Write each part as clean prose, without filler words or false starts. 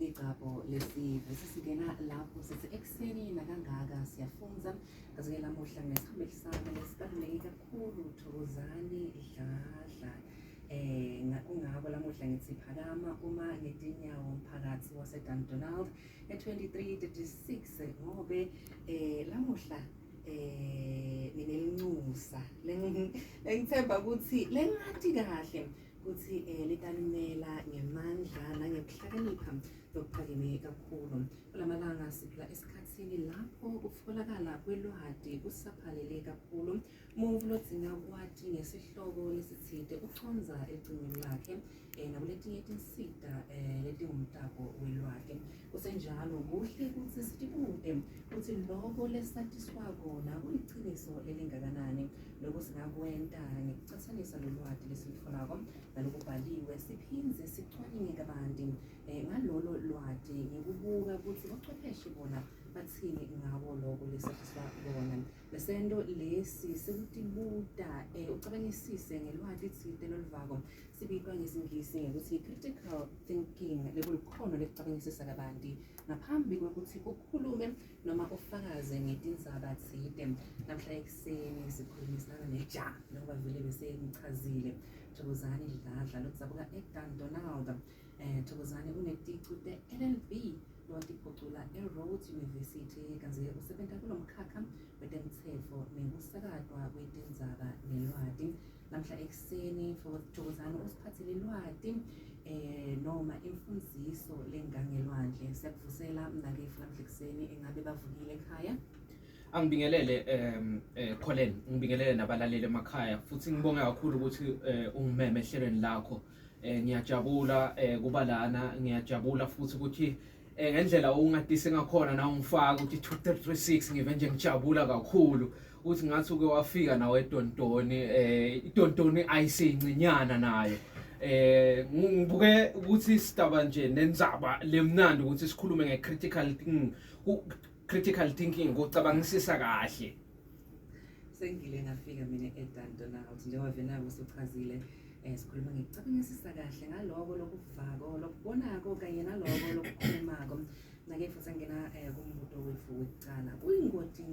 Licapho lesive sesingena lapho sithi ekuseni nakangaka siyafundza kaze lamuhla ngesihambeli sami lesibaluleke kakhulu Thokozani Dladla. Kungako lamuhla ngithi phakama uma ngetinyawo mphakathi waseDundonald e-2336 ngobe lamuhla nginelinxusa lengithemba ukuthi lengati kahle kutsi litalimela ngemandla nangekuhlakanipha lokuphakeme kakhulu. Kulamalanga siphila esikhatsini lapho kutfolakala kwelwati kusaphalele kakhulu. Umuntfu lodzinga kwati ngesihloko lesitsite ucondza ecingweni lakhe nakuletinye tinsita letingumtapo welwati. Kusenjalo kuhle kutsi sitibute kutsi loko lesatiswa kona kuliciniso lelingakanani. Loku singakwenta ngekucatsanisa lolwati lesilutfolako nalokubhaliwe siphindze sicwaninge kabanti ngalolo lwati ngekubuka kutsi bochwepheshe bona batsini ngako loko lesatiswa kona. Lesento lesi sekutibuta ucabangisise ngelwati tsite loluvako sibitwa ngesiNgisi ngekutsi critical thinking, lekulikhono lekucabangisisa kabanti ngaphambi kwekutsi ukhulume noma ufakaze ngetindzaba tsite. Namhla ekuseni sikhulumisana neja njengoba vele bese ngichazile Thokozani Dladla lodzabuka eDundonald. Thokozani uneticu te-LLB lowatiphucula eRhodes University kantsi usebenta kulomkhakha wetemtsetfo nekusakatwa kwetindzaba nelwati. Namhla ekuseni Thokozani usiphathele lwati noma imfundziso lengangelwandle. Siyakuvusela mnaketfu namhla ekuseni, engabe bavukile ekhaya? Angibingelele Colin, ngibingelele nabalaleli emakhaya futhi ngibonge kakhulu ukuthi ungimeme ehlelweni lakho. Ngiyajabula kuba lana, ngiyajabula futhi ukuthi ngendlela ungatise ngakhona na ungifaka ukuthi 2336 ngive nje ngijabula kakhulu ukuthi ngathi uke wafika nawe eDontoni, iDontoni ayiseyincinyana nayo. Ngibuke ukuthi sidaba nje nendzaba lemnandi ukuthi sikhulume nge-critical thinking, critical thinking kucabangisisa kahle. Sengile ngafika mina eDundonald njengoba vele nabo usuchazile, sikhuluma ngekucabangisisa kahle ngaloko lokuvako, lokubonako kanye naloko lokukhulumako. Nake futhi angena kumbuto wetfu wekucala. Kuyingoti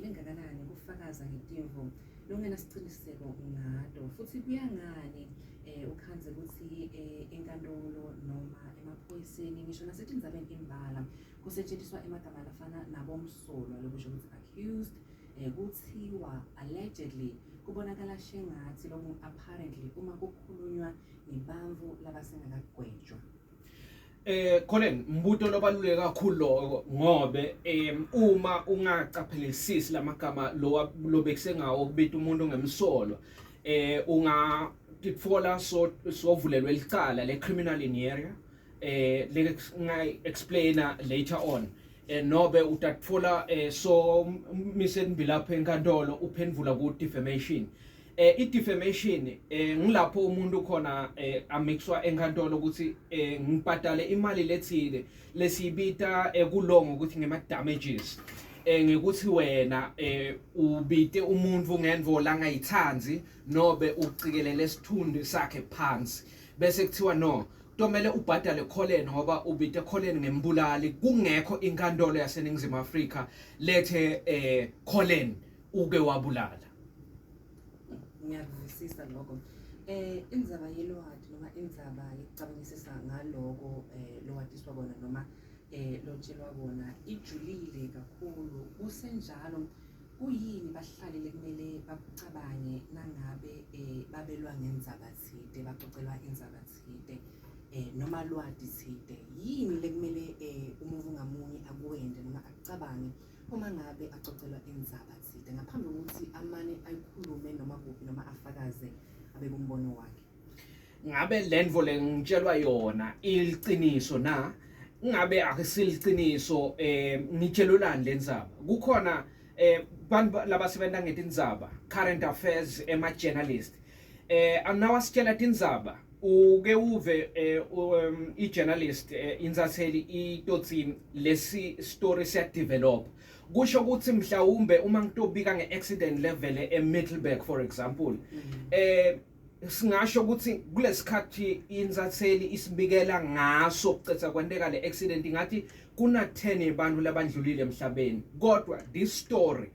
lengakanani kufakaza ngetimvo longenasiciniseko ngato, futhi kuyangani ukhandze kutsi enkantolo noma emaphoyiseni ngisho nasetindzabeni imbala kusetshenziswa emagama lafana nabomsolwa, lokusho ukuthi accused, kuthiwa allegedly, kubonakala shengatsi, loku apparently, uma kukhulunywa ngebantfu labasengakagwetjwa? Colin, mbuto lobaluleke kakhulu lokho ngobe uma ungacaphelisisi lamagama lo lobekusengawo kubita umuntu ngemsolwa, ungatitfola so sovulelwe licala le criminal inirea le explainer later on, nobe utatfola so mise lapha enkantolo uphendvula ku defamation. I-defamation ngilapho umuntu khona amixwa enkantolo ukuthi ngibhadale imali lethile lesiyibita kulongo ukuthi ngema damages, ngekuthi wena ubite umuntu ngendvo langayithanzi nobe ucikelele isithundi sakhe phansi, bese kuthiwa no, tomele ubhadale Colin ngoba ubite Colin ngembulali kungekho inkantolo yaseNingizimu Afrika lethe Colin uke wabulala. Ngiyakuvisisa lokho. Indzaba yelwati noma indzaba yekucabangisisa ngaloko lowatiswa kona noma lotshelwa kona ijulile kakhulu. Kusenjalo, kuyini bahlali lekumele bakucabange nangabe babelwa ngendzaba tsite, bacocelwa indzaba tsite noma lwati tsite? Yini lekumele umuntu ngamunye akwente noma akucabange uma ngabe acocelwa indzaba tsite ngaphambi kokuthi amane ayikhulume noma kuphi noma afakaze abeke umbono wakhe? Ngabe lendvo lengitshelwa yona iliciniso na? Ngabe akusiliciniso, ngitshelelani lendzaba? Kukhona bantu labasebenza ngetindzaba, current affairs, ema journalist, anawasitshela tindzaba, uke uve i-journalist, insatheli itotsi lesi story siya develop, kusho ukuthi mhlawumbe uma ngitobika nge-accident level e-Middelburg, for example, Singasho ukuthi kulesikhathi insatheli isibikela ngaso kucetha kwenteka le accident, ngathi kuna 10 abantu labandlulile emhlabeni, kodwa this story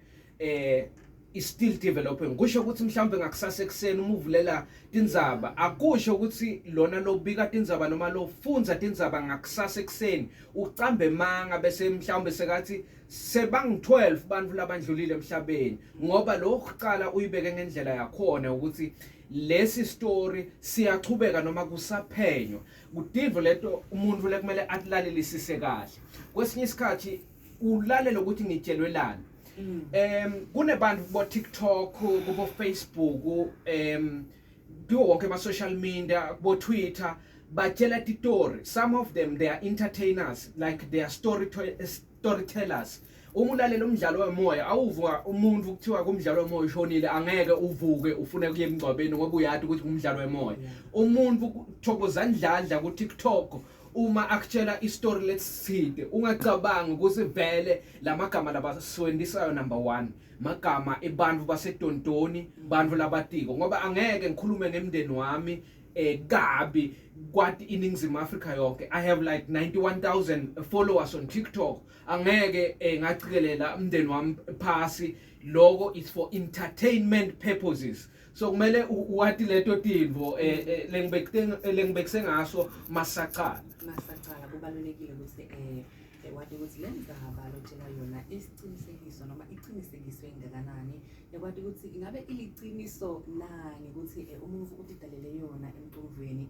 is still developing. Kusho ukuthi mhlawumbe ngakusasa ekuseni uma uvulela tindzaba, akusho ukuthi lona lobika tindzaba noma lofunza tindzaba ngakusasa ekuseni ucambe manga, bese mhlawumbe sekathi sebangu 12 bantu labandlulile emhlabeni, ngoba lo kuqala uyibeke ngendlela yakhona ukuthi lesi story siyachubeka noma kusaphenywa. Kudinvo leto umuntu lekumele atilalelisise kahle. Kwesinye isikhathi ulalele ukuthi ngitshelwelani. Kunebantu kubo TikTok, kubo Facebook, kuwo wonke ama social media, kubo Twitter, batshela titori. Some of them, they are entertainers, like they are storytellers. Uma ulalela umdlalo wemoya, awuvuka umuntu kuthiwa kumdlalo wemoya ushonile, angeke uvuke ufune kuye emngcwabeni, ngoba uyati ukuthi umdlalo wemoya. Umuntu Thokozani Dladla ku TikTok uma akutshela istory lesithide, ungacabangi ukuthi vele lamagama labaswendisayo, number 1, magama ebantu baseTontoni, bantu labatiko, ngoba angeke ngikhulume ngemndeni wami kabi kwati iningizimu Afrika yonke. I have like 91,000 followers on TikTok. Angeke ngacikelela umndeni wami phasi. Lokho is for entertainment purposes, so kumele wati leto tintfo lengibekise ngaso masacala. Masacala, kubalulekile ukuthi wati ukuthi le ndzaba lotshela yona isicinisekiso noma iqinisekiswe ngakanani, ekwati ukuthi ingabe iliciniso na ngekuthi umuntu utidalele yona emcondvweni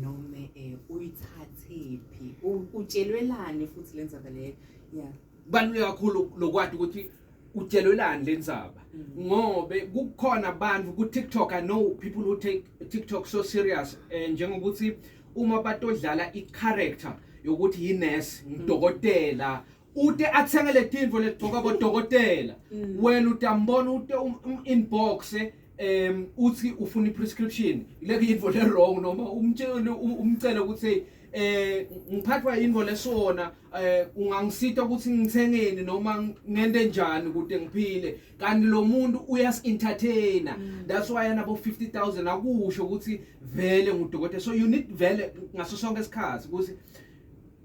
noma uyithathephi, utshelwelani futhi le ndzaba leyo, yeah. Kubaluleke kakhulu lokwati ukuthi utshelwelani le ndzaba, ngobe kukhona abantu ku TikTok. I know people who take TikTok so serious, njengokuthi uma batodlala i-character yokuthi yi-nurse, ngidokotela, ute athenge letintfo letigcoka bodokotela. Wena utambona ute inbox uthi ufuna i-prescription lekuyintfo le wrong, noma umtshele, umcele ukuthi ngiphathwa yintfo lesona, ungangisita ukuthi ngithengeni noma ngente njani ukuze ngiphile, kanti lo muntu uyas entertainer. That's why anabo 50,000. Akusho ukuthi vele ngudokotela. So you need vele ngaso sonke isikhathi ukuthi,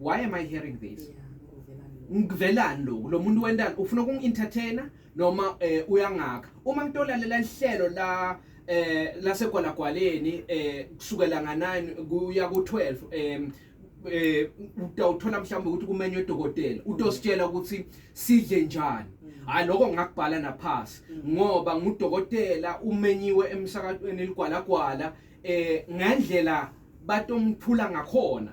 why am I hearing this? Yeah, kuvelani lo? Ngivelani lokhu? Lo muntu wentani? Ufuna ukungi-entertainer noma uyangakha? Uma ngitolalela lihlelo la lasegwalagwaleni kusukela nga9 kuya ku12, utawuthola mhlawumbe ukuthi kumenywe udokotela, utositshela ukuthi sidle njani. Hayi, lokho ngakubhala naphasi, ngoba ngudokotela umenyiwe emsakatweni ligwalagwala, ngendlela batomthula ngakhona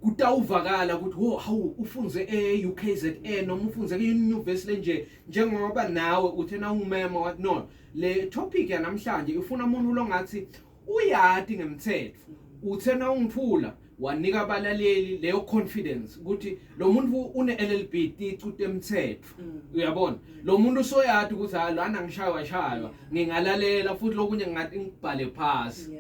kutawuvakala ukuthi wo, hawu, ufunze e-UKZN noma ufunze kwi-university lenje. Njengoba nawe uthe na ungimema wathi, no, le topic yanamhlanje ifuna umuntu longathi uyati ngemthetho. Uthe na ungithula wanika abalaleli leyo confidence ukuthi lo muntu une LLB, ticu temthetho. Uyabona, lo muntu usoyati ukuthi hayi, lana ngishaywa shaywa, ngingalalela futhi lokunye ngingathi ngibhale phasi.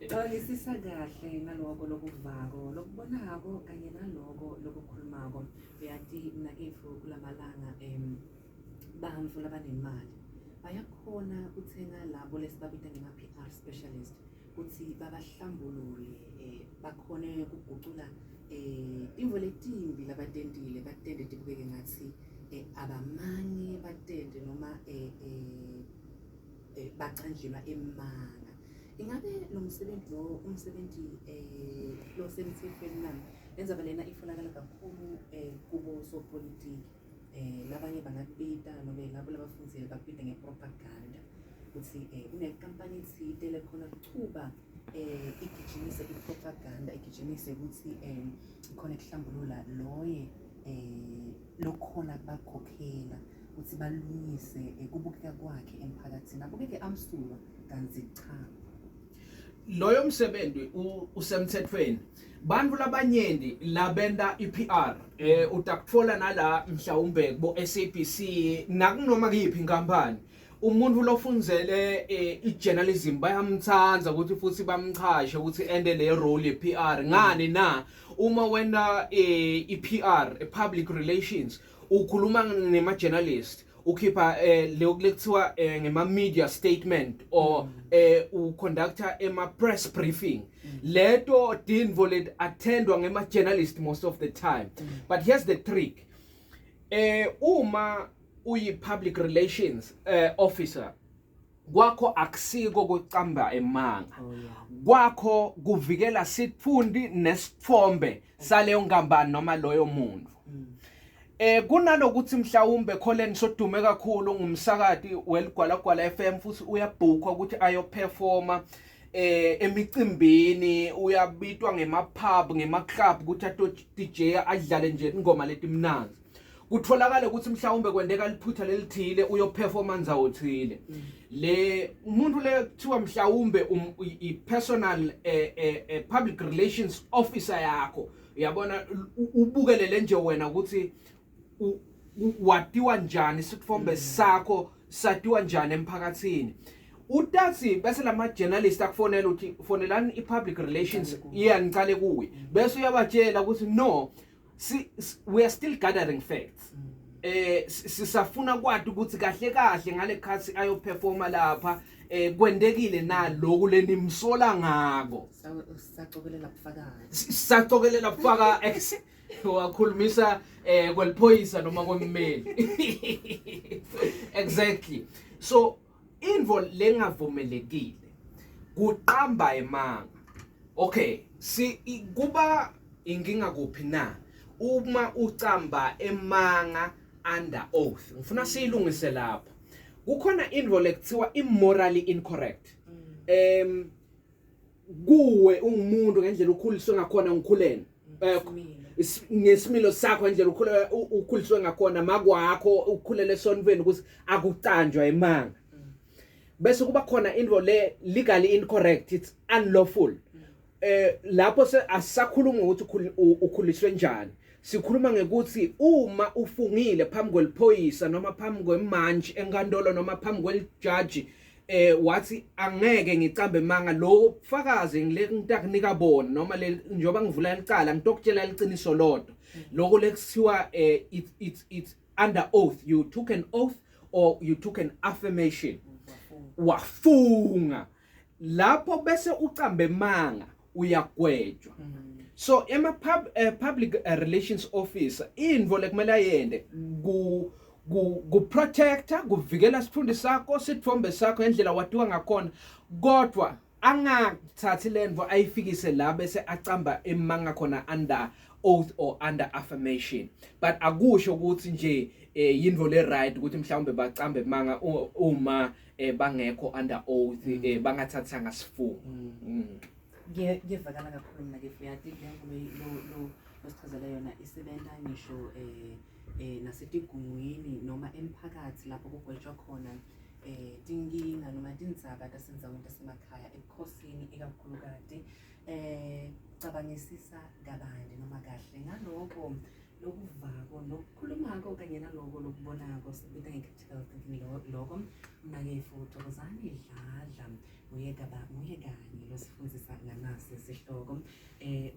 Cabangisisa kahle ngaloko lokuvako, lokubonako kanye naloko lokukhulumako. Uyati mnaketfu, kulamalanga bantfu labanemali bayakhona kutsenga labo lesibabita ngema-PR specialist kutsi babahlambulule, bakhone kugucula tintfo letimbi labatentile, batente tibukeke ngathi abamanye batente noma bacanjelwa emanga. Ingabe lo msebenzi lo umsebenzi losemthethweni na? Lendzaba lena ifunakala kakhulu kubo sopolitiki. Labanye bangakubita noma labo labafundzile bakubita ngepropaganda, kutsi kunekampani etsite lekhona kuchuba igijimise ipropaganda, igijimise ukuthi ikhona kuhlambulula loye lokhona kubakhokhela ukuthi balungise kubukeka kwakhe emphakathini, abukeke amsulwa, kanti cha. Loyo msebenzi usemthethweni. Bantu labanyenti labenta iPR, utakutfola nala mhlawumbe kubo SABC nakunoma kuyiphi inkampani, umuntu lofundzele i-journalism bayamtsandza ukuthi futhi bamchashe ukuthi ende le role ye-PR. Ngani na? Uma wena i-PR, public relations, ukhuluma nema-journalist. Ukhipha lokhu lekuthiwa ngema media statement or uconducta ema press briefing. Leto tintfo let attendwa ngema journalist most of the time. But here's the trick: uma uyi public relations officer, kwakho akusiko kucamba emanga. Kwakho kuvikela sitfundi nesitfombe saleyo nkambani noma loyo muntu. Kunalokuthi mhlawumbe Colin sodume kakhulu ngumsakati weligwalagwala FM, futhi uyabhukwa ukuthi ayoperforma emicimbini, uyabitwa ngema pub, ngema club ukuthi ato DJ, adlale nje ingoma letimnandzi. Kutholakala ukuthi mhlawumbe kwendeka liphutha lelithile, uyoperforma ndzawo thile, le umuntu le kuthiwa mhlawumbe i-personal public relations officer yakho, uyabona, ubukelele nje wena ukuthi watiwa njani, isithombe sakho satiwa njani emphakathini. Utathi bese lama journalist akufonela, uthi fonelani i-public relations, iyanicale kuye, bese uyabatshela ukuthi no, si, we are still gathering facts, sisafuna kwati ukuthi kahle kahle ngale khathi ayoperforma lapha kwendekile na lokhu lenimsola ngako. Sacokelela bufakazi. Sacokelela bufaka ex wakhulumisa kweliphoyisa noma kwemmeli, exactly. So intfo lengavumelekile kuqamba emanga. Okay, si kuba inkinga kuphi na uma ucamba emanga under oath? Ngifuna siyilungise lapha. Kukhona intfo lekuthiwa immorally incorrect. Kuwe ungumuntu, ngendlela ukhuliswe ngakhona, ngikhuleni Similo. Ngesimilo sakho, indlela ukhuliswe ngakhona, makwakho ukhulele esontweni, ukuthi akucanjwa emanga. Bese kuba khona into le legally incorrect, it's unlawful. Lapho se asisakhuluma ukuthi ukhuliswe njani, sikhuluma ngekuthi uma ufungile phambi kweliphoyisa noma phambi kwemantshi enkantolo noma phambi kwelijaji, wathi angeke ngicambe manga, lo bufakazi ngile ngitakunika bona noma le njoba ngivula licala ngitokutshela liciniso lodwa, lokho lekuthiwa it's under oath. You took an oath or you took an affirmation, wafunga lapho, bese ucambe manga, uyagwetshwa. So ema public relations officer, intfo lekumele ayende ku protector, kuvikela sitfundi sakho, sitfombe sakho, indlela watiwa ngakhona, kodwa angathathi lentfo ayifikise la bese acamba emanga khona under oath or under affirmation. But akusho ukuthi nje yintfo le right ukuthi mhlawumbe bacambe manga uma bangekho under oath, bangathathanga sifungo. Kuyevakala kakhulu. Mina ke uyati, le lo lo losichazela yona isebenta ngisho nasetigungwini noma emphakathi lapho kugwetshwa khona tinkinga noma tindzaba tasendzaweni tasemakhaya, ebukhosini ikakhulukati. Cabangisisa kabanti noma kahle ngaloko lokuvako nokukhulumako kanye naloko lokubonako, sikubita nge-critical thinking. Loko mnaketfu Thokozani Dladla nguye kaba nguye kanye losifundzisa nganasi sihloko.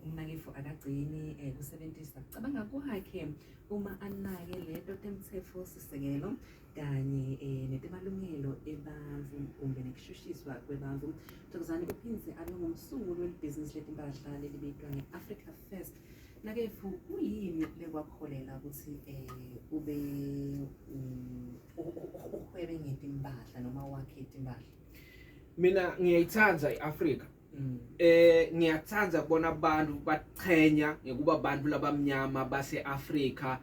Umnaketfu akagcini kusebentisa kucabanga kwakhe uma anake leto temtsetfo sisekelo kanye netemalungelo ebantfu kumbe nekushushiswa kwebantfu. Thokozani uphindze abe ngumsunguli welibhizinisi letimpahla lelibitwa nge-Africa First. Naketfu, kuyini lekwakholela ukuthi ube uhwebe ngetimpahla noma wakhe timpahla? Mina ngiyayithanda iAfrika. Ngiyathanda kubona abantu bachenya ngekuba abantu labamnyama base-Afrika.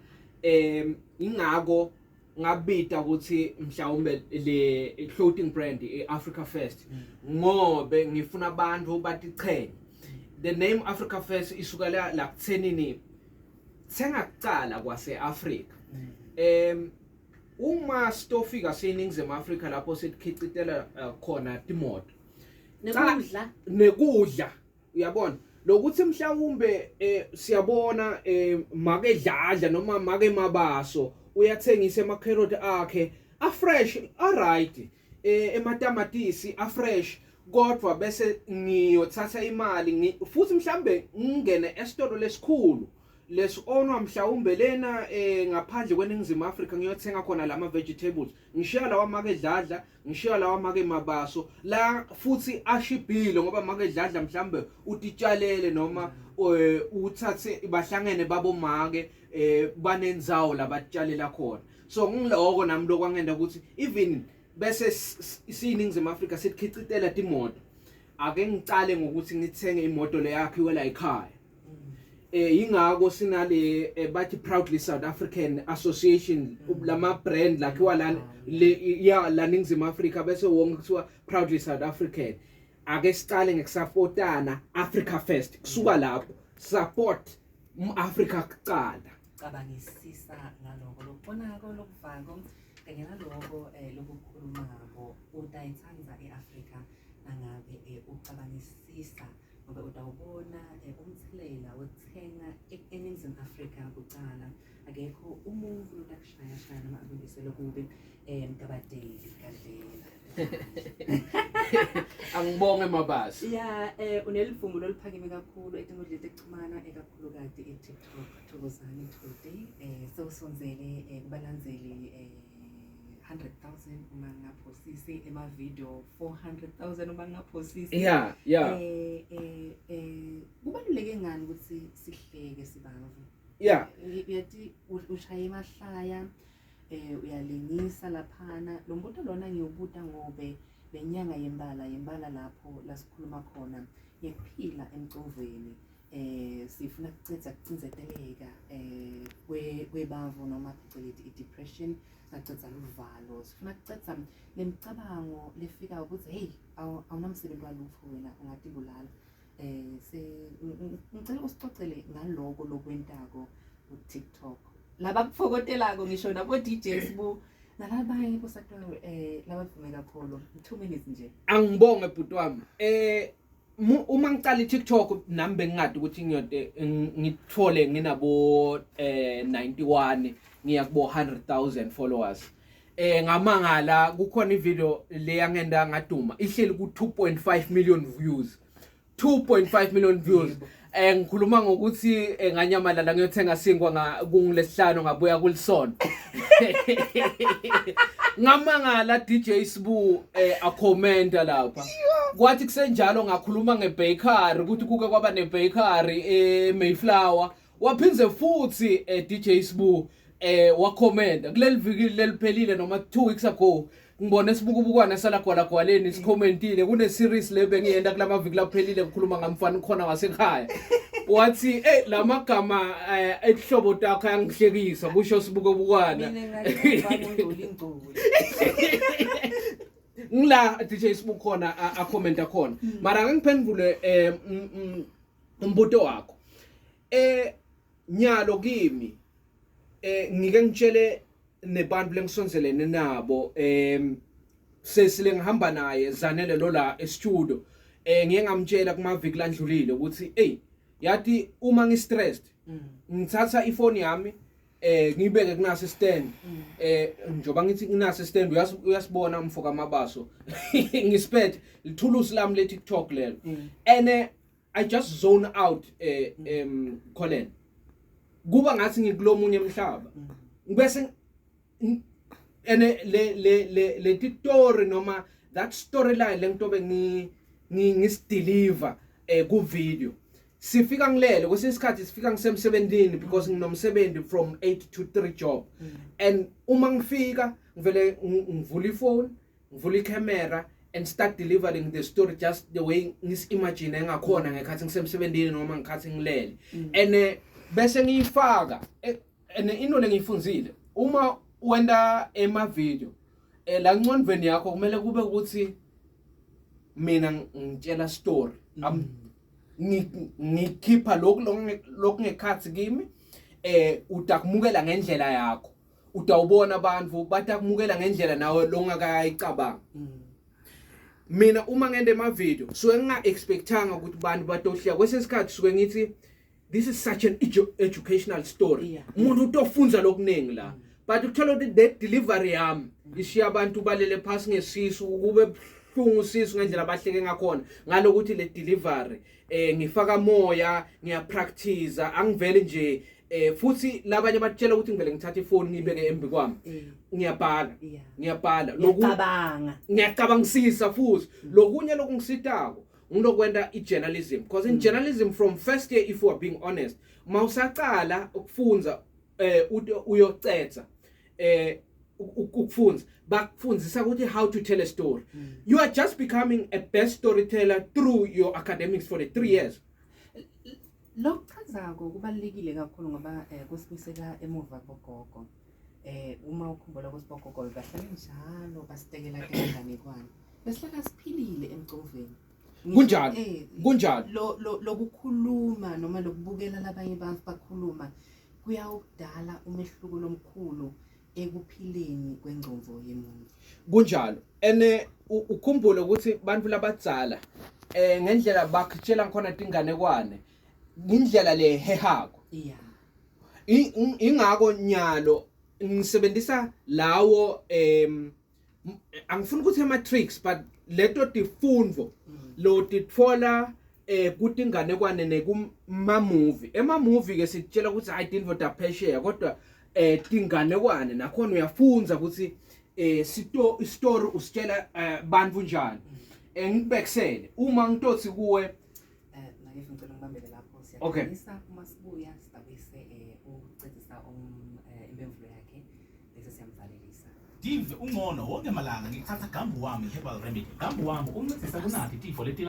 Ingako ngabita ukuthi mhlawumbe le clothing brand iAfrica First, ngobe ngifuna abantu batichenye. The name Africa First isukela la kuthenini thenga kucala kwase-Afrika. Uma sitofika seNingizimu Afrika lapho sitikhicitela khona timoto nekudla, nekudla, uyabona lokuthi mhlawumbe siyabona make Dladla noma make Mabaso uyathengisa emacarrot akhe afresh, alright, ematamatisi afresh, kodwa bese ngiyothatha imali futhi mhlambe ngingene esitolo lesikhulu. Lesi-onwa mhlawumbe lena ngaphandle kweNingizimu Afrika, ngiyothenga khona lama vegetables, ngishiya lawa make dladla, ngishiya lawa make mabaso la futhi ashibhile, ngoba make dladla mhlawumbe utitshalele noma uthathe bahlangene babomake banendzawo labatshalela khona. So ngiloko nami lokwangenda ukuthi even bese siyiNingizimu Afrika sikhicitela timoto, ake ngicale ngokuthi ngithenge imoto leyakhiwe la ekhaya. Ingako sinale bathi Proudly South African Association, lama brand lakhiwa la le ya la Ningizimu Afrika, bese wonke kuthiwa Proudly South African. Ake sicale ngekusupportana, Africa first. Kusuka lapho, support umAfrika kucala. Cabangisisa ngaloko lokubonako, lokuvako kanye naloko lokukhulumako. Utayitsandza e-Afrika nangabe ucabangisisa, ngoba utawubona umthelela wekuthenga eNingizimu Afrika kucala. Akekho umuntu lotakushayashaya noma akulungisele kubi. Mgabadeli Gadlela. Angibonge, Mabasi. Ya, unelivumo loluphakeme kakhulu etinkundleni tekuchumana, ekakhulukati i-TikTok. Thokozani Toti, sewusondzele kubalandzeli 100,000 uma ngingaphosisi, ema-video 400,000 uma ngingaphosisi. yeah Kubaluleke ngani ukuthi sihleke sibamvu? Uyathi ushaya emahlaya, uyalingisa laphana. Lo mbuto lona ngiwubuta ngobe lenyanga yembala, yembala lapho lasikhuluma khona ngekuphila emcoveni. Sifuna kucedza kucindzeteleka kwebavu noma pheceleti i-depression, sacedza luvalo, sifuna kucedza lemicabango lefika ukuthi, hey, awunamsebenzi walutho wena, ungatibulala. Se ngicela usicocele ngaloko lokwentako ku-TikTok, labakufokotelako, ngisho nabo DJ Sbu nalabanye bosatwayo labavume kakhulu. 2 minutes nje. Angibonge, bhuti wami. Uma ngicala i-TikTok nami bengingadi ukuthi ngiyode ngithole nginabo 91 ngiya kubo 100,000 followers. Ngamangala kukhona ivideo le yangenda ngaduma, ihleli ku 2.5 million views, 2.5 million views. Ngikhuluma ngokuthi nganyamalala ngiyothenga sinkwa nga kungilesihlanu, ngabuya kulisonto, ngamangala DJ Sbu acommenta lapha. Kwathi kusenjalo ngakhuluma ngebakery, ukuthi kuke kwaba nebakery eMayflower, waphindze futhi DJ Sbu wacommenta kuleli viki leliphelile noma 2 weeks ago. Ngibone sibukubukwana salagwalagwaleni sikhomentile kune series le bengiyenda kulamaviki laphelile, ngikhuluma ngamfana khona wasekhaya, wathi lamagama ehlobo takho ayangihlekisa, kusho sibukubukwana. Mina ngathi ngcoli ngcoli. Ngila DJ Sibu khona acommenta khona, mara ake ngiphendvule umbuto wakho. Nyalo kimi ngike ngitshele nebantu lengisonzelene nabo, sesile ngihamba naye Zanele lo la e-studio, ngiye ngamtshela kumaviki landlulile ukuthi, hey, yathi uma ngi-stressed ngithatha ifoni yami, ngibeke kunasi stand, njoba ngithi kunasi stand, uyasibona mfoka Mabaso, ngisiphethe lithulusi lami le TikTok lelo, and I just zone out, Colin, kuba ngathi ngikulomunye emhlaba, bese ene le story noma that storyline lengitobe ngi ngisideliver ku video, sifika ngilele. Kwesinye isikhathi sifika ngisemsebenzini because nginomsebenzi from 8 to 3 job, and uma ngifika ngivele ngivula ifone, ngivula icamera and start delivering the story just the way ngisi-imagine engakhona ngekhathi ngisemsebenzini noma ngikhathi ngilele, and bese ngiyifaka. And into lengiyifundzile, uma wenta ema video la ncondvweni yakho kumele kube ukuthi mina ngitshela story, ngikhipha lokhu lokungekhathi kimi, utakumukela ngendlela yakho, utawubona abantu batakumukela ngendlela nawe longakayicabanga. Mina uma ngente ema video suke nginga expectanga ukuthi bantu batohleka. Kwesinye isikhathi suke ngithi this is such an educational story, umuntu utofunza lokuningi la, but ukuthola ukuthi the delivery yami ishiya abantu balele phasi ngesisu, kube Sibuhlungu sisu ngendlela abahleke ngakhona ngalokuthi le delivery ngifaka moya, ngiyapractice, angiveli nje. Futhi labanye batshela ukuthi ngivele ngithathe ifoni ngibeke embi kwami, ngiyabhala, ngiyabhala lokhu, ngiyacabanga. Ngiyacabangisisa. Futhi lokunye lokungisitako ngilokwenta i-journalism, because in journalism from first year, if we are being honest, mawusacala ukufundza uyocetha ukufundza, bakufundzisa ukuthi how to tell a story. You are just becoming a best storyteller through your academics for the 3 years. Lokuchazako kubalulekile kakhulu ngoba kusibuyisela emuva kogogo. Uma ukhumbula ukuthi bogogo bahlale njalo basitekela tinganekwane. Besihlala siphilile emcoveni. Kunjalo. Kunjalo. Lo lo lokukhuluma noma lokubukela labanye abantu bakhuluma kuyawudala umehluko lomkhulu ekuphileni kwengcondvo yemuntu. Kunjalo, ene ukhumbule ukuthi bantu labadzala ngendlela bakutshela khona tinganekwane, indlela lehehako. Ingako nyalo ngisebenzisa lawo, angifuni ukuthi ama tricks, but leto tifundvo lo titfola kutinganekwane nekuma movie. Ema movie ke sitshela ukuthi hayi, tintfo taphesheya, kodwa tinganekwane nakhona uyafundza ukuthi sito story usitshela bantfu njani. Ngikubekisele uma ngitothi kuwe Nakefu, ngicela ngibambele lapho. Okay. Siyakhanyisa, uma sibuya sitabuyise ucedisa impemvulo yakhe bese siyamvalelisa. Dive ungcono wonke malanga ngithatha Gambu Wami Herbal Remedy. Gambu Wami uncedisa kunakhi tifo leti